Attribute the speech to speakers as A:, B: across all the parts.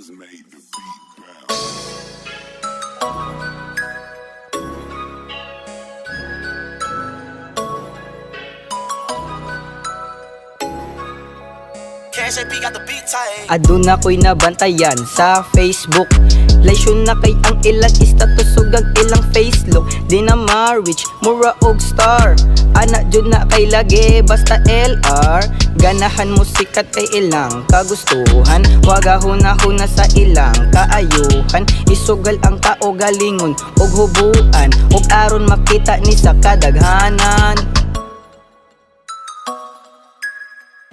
A: Just made the beat bounce.
B: Cash AP got the beat tight.
C: Aduna ko'y nabantayan sa Facebook. Laysyon na kay ang ilang status ug ang ilang face look. Di na ma-reach, mura og star. Ana jud na kay lagi basta LR. Ganahan mo sikat kay ilang kagustuhan. Waga huna-huna sa ilang kaayuhan. Isugal ang tao galingon og hubuan, ug aron makita ni sa kadaghanan.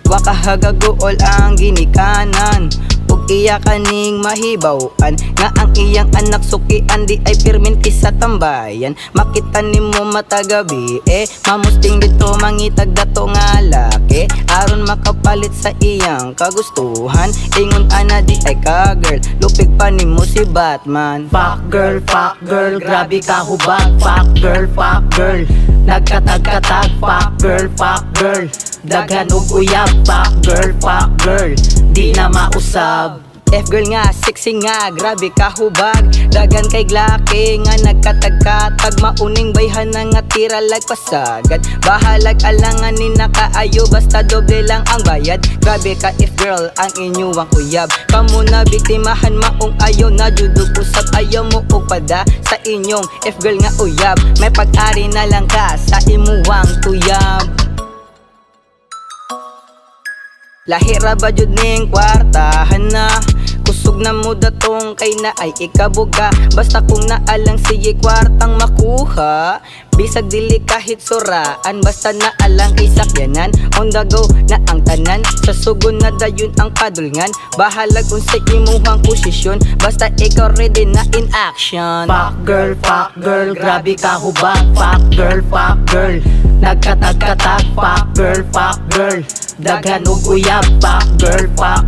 C: Wakahagaguol ang ginikanan ug iya kaning mahibaw-an nga ang iyang anak sukian di ay pirminti sa tambayan. Makita nimo matagabi eh mamusting dito, mangitag dato nga laki aron makapalit sa iyang kagustuhan. Ingon ana di ay ka, girl, lupig pa nimo si Batman.
D: Fuck girl, grabe ka hubag. Fuck girl, nagkatag-katag. Fuck girl, daghan og uyab. Fuck girl, di na mausab.
C: F-girl nga, sexy nga, grabe ka hubag. Dagan kay glaki nga nagkatag-katag. Mauning bayhan na nga tira lag pasagad. Bahalag alangan ni nakaayo, basta doble lang ang bayad. Grabe ka F-girl, ang inyuwang uyab. Kamo na biktimahan maong ayaw na judug usab. Ayaw mo og pada sa inyong F-girl nga uyab. May pag-ari na lang ka sa imuwang tuyab. Lahira ba jud ning kwartahan na? Kusog na mo datong kay na ay ikabuga. Basta kung naalang sige kwartang makuha. Bisag dili kahit suraan, basta naalang kay sakyanan. On the go na ang tanan, sa sugon na dayon ang padulngan. Bahalag unsay imuhang posisyon, basta ikaw ready na in action.
D: Fuck girl, grabe ka hubag. Fuck girl, nagkatag-katag. Fuck girl, daghan og uyab. Fuck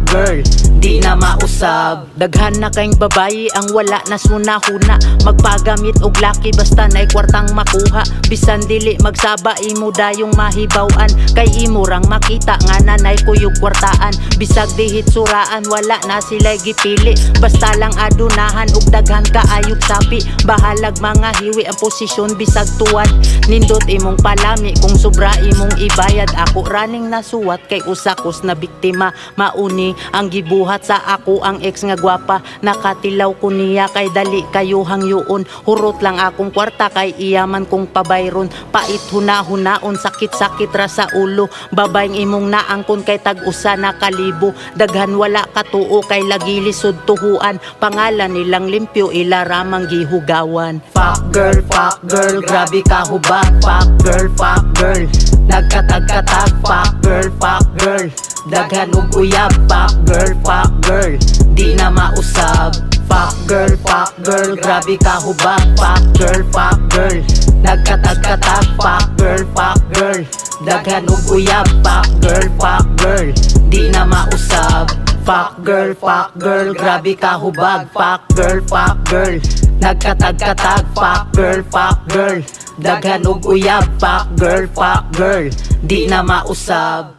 D: girl, di na mausab.
E: Daghan na kayong babayi ang wala na suna-huna. Magpagamit og laki basta na'y kwartang makuha. Bisan dili magsaba imo dayong mahibaw-an. Kay imo rang makita nga nanay kuyog kwartaan. Bisag dihit suraan wala na sila'y gipili. Basta lang adunahan og daghan kaayog sapi. Bahalag mga hiwi ang posisyon bisag tuwad. Nindot imong palami kung sobra imong ibayad. Ako raning nasuwat kay usa kos na biktima. Mauni ang gibuhat sa ako ang ex nga gwapa. Nakatilaw ko niya kay dali kayo hangyoon. Hurot lang akong kwarta kay iya man kong pabayron. Pait huna-hunaon, sakit-sakit ra sa ulo. Babayng imong naangkon kay tag-usa na kalibo. Daghan wala katuo kay lagi lisod tuhuan. Pangalan nilang limpyo ila ramang gihugawan.
D: Fuck girl, grabe ka hubag. Fuck girl, nagkatag-katag. Fuck girl, daghan og uyab. Fuck girl, di na mausab. Fuck girl, grabe ka hubag. Fuck girl, nagkatag-katag. Fuck girl, daghan og uyab. Fuck girl, di na mausab. Fuck girl, grabe ka hubag. Fuck girl, nagkatag-katag. Fuck girl, daghan og uyab. Fuck girl, di na mausab.